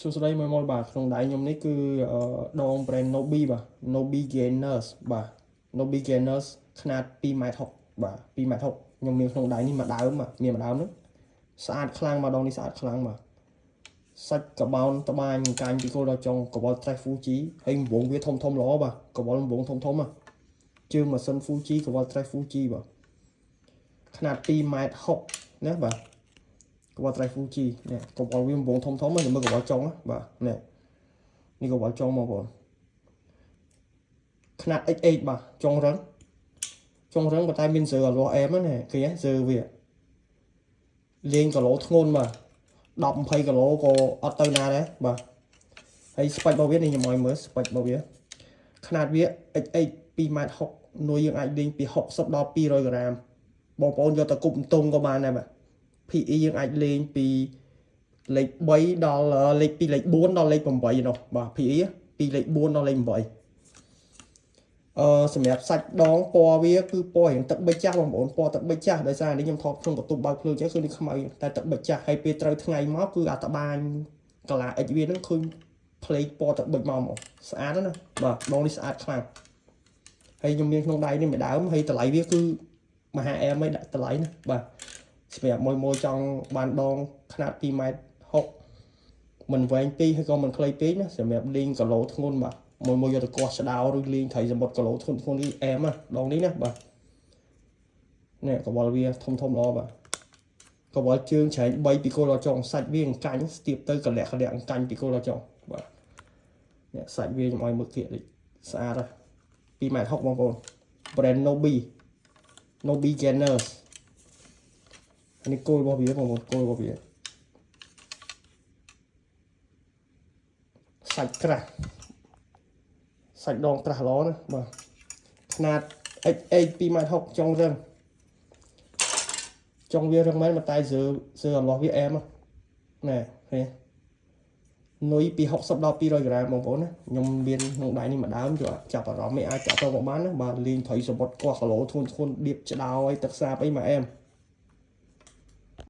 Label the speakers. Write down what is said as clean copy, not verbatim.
Speaker 1: សួស្តីមួយមួយបាទក្នុងដៃខ្ញុំនេះគឺដង brand Nobi បាទ Nobi Gainers បាទ Nobi Gainers ខ្នាត2.6ម៉ែត្របាទ2.6ម៉ែត្រខ្ញុំមានក្នុងដៃនេះមួយដើមបាទមានមួយដើមហ្នឹងស្អាតខ្លាំងបាទដងនេះស្អាតខ្លាំងបាទសាច់កបោនត្បាញកាញ់ពីគល់ដល់ចុងកបល់ត្រេះ Fuji ហើយរង្វង់វាធំធំល្អបាទកបល់រង្វង់ធំធំហ៎ជើងម៉ាស៊ីន Fuji កបល់ត្រេះ Fuji បាទខ្នាត2ម៉ែត្រ6ណាបាទកបល់ត្រេះ Fuji នេះកបល់វារង្វង់ធំធំហ្នឹងមើលកបល់ចុងណាបាទនេះនេះកបល់ចុងមកបងខ្នាត XX បាទចុងរឹងចុងរឹងប៉ុន្តែមានសើអាលាស់អែមណាឃើញទេសើវាលេងគីឡូធ្ងន់បាទ10 20គីឡូក៏អត់ទៅណាដែរបាទហើយ spec របស់វានេះខ្ញុំឲ្យមើល spec របស់វាខ្នាតវា XX 2ម៉ែត្រ6នុយយើងអាចលេងពី60ដល់200ក្រាមបងប្អូនយកទៅគប់បន្ទង់ក៏បានដែរបាទ PE យើងអាចលេងពីលេខ3ដល់លេខ2លេខ4ដល់លេខ8នោះបាទ PE ពីលេខ4ដល់លេខ8អឺសម្រាប់សាច់ដងពណ៌វាគឺពណ៌រៀងទឹកប៊ិចចាស់បងប្អូនពណ៌ទឹកប៊ិចចាស់ដោយសារនេះខ្ញុំថតក្នុងបន្ទប់បើកភ្លើងចឹងគឺនេះខ្មៅតែទឹកប៊ិចចាស់ហើយពេលត្រូវថ្ងៃមកគឺអាត្បាញកាឡា X វានឹងឃើញផ្លេកពណ៌ទឹកប៊ិចមកហ្មងស្អាតណាស់បាទដងនេះស្អាតខ្លាំងហើយខ្ញុំមានក្នុងដៃនេះមួយដើមហើយតម្លៃវាគឺមហាអែមឯងដាក់តម្លៃណាបាទសម្រាប់មួយមួយចង់បានដងខ្នាត2ម៉ែត្រ6មិនវែងពេកហើយក៏មិនខ្លីពេកណាសម្រាប់លេងគីឡូធ្ងន់បាទមួយមួយយកទៅកោះស្ដោឬលេងត្រីសមុទ្រគីឡូធ្ងន់ធ្ងន់នេះអែមណាដងនេះណាបាទនេះកបល់វាធំធំល្អបាទកបល់ជើងច្រែង3ពីគល់ដល់ចុងសាច់វាអង្កាញ់ស្ទាបទៅកលាក់កលាក់អង្កាញ់ពីគល់ដល់ចុងបាទនេះសាច់វាខ្ញុំឲ្យមើលគៀកតិចស្អាតហ៎2ម៉ែត្រ6បងប្អូន brand Nobi Nobi Gainers នេះគោលរបស់វាបងប្អូនគោលរបស់វាសាច់ក្រាស់សាច់ដងក្រាស់ល្អណាស់បាទខ្នាត XX 2ម៉ែត្រ6ចុងរឹងចុងវារឹងមែនប៉ុន្តែសើសើអាលាស់វាអែមណែឃើញនុយពី60ដល់200ក្រាមបងប្អូនណាខ្ញុំមានក្នុងដៃនេះមួយដើមយកចាប់អារម្មណ៍មិនអាចតាក់ទងមកបានណាបាទលេងត្រីសមុទ្រកោះគីឡូធ្ងន់ធ្ងន់ដៀបឆ្ដោឲ្យទឹកសាបអីមកអែម។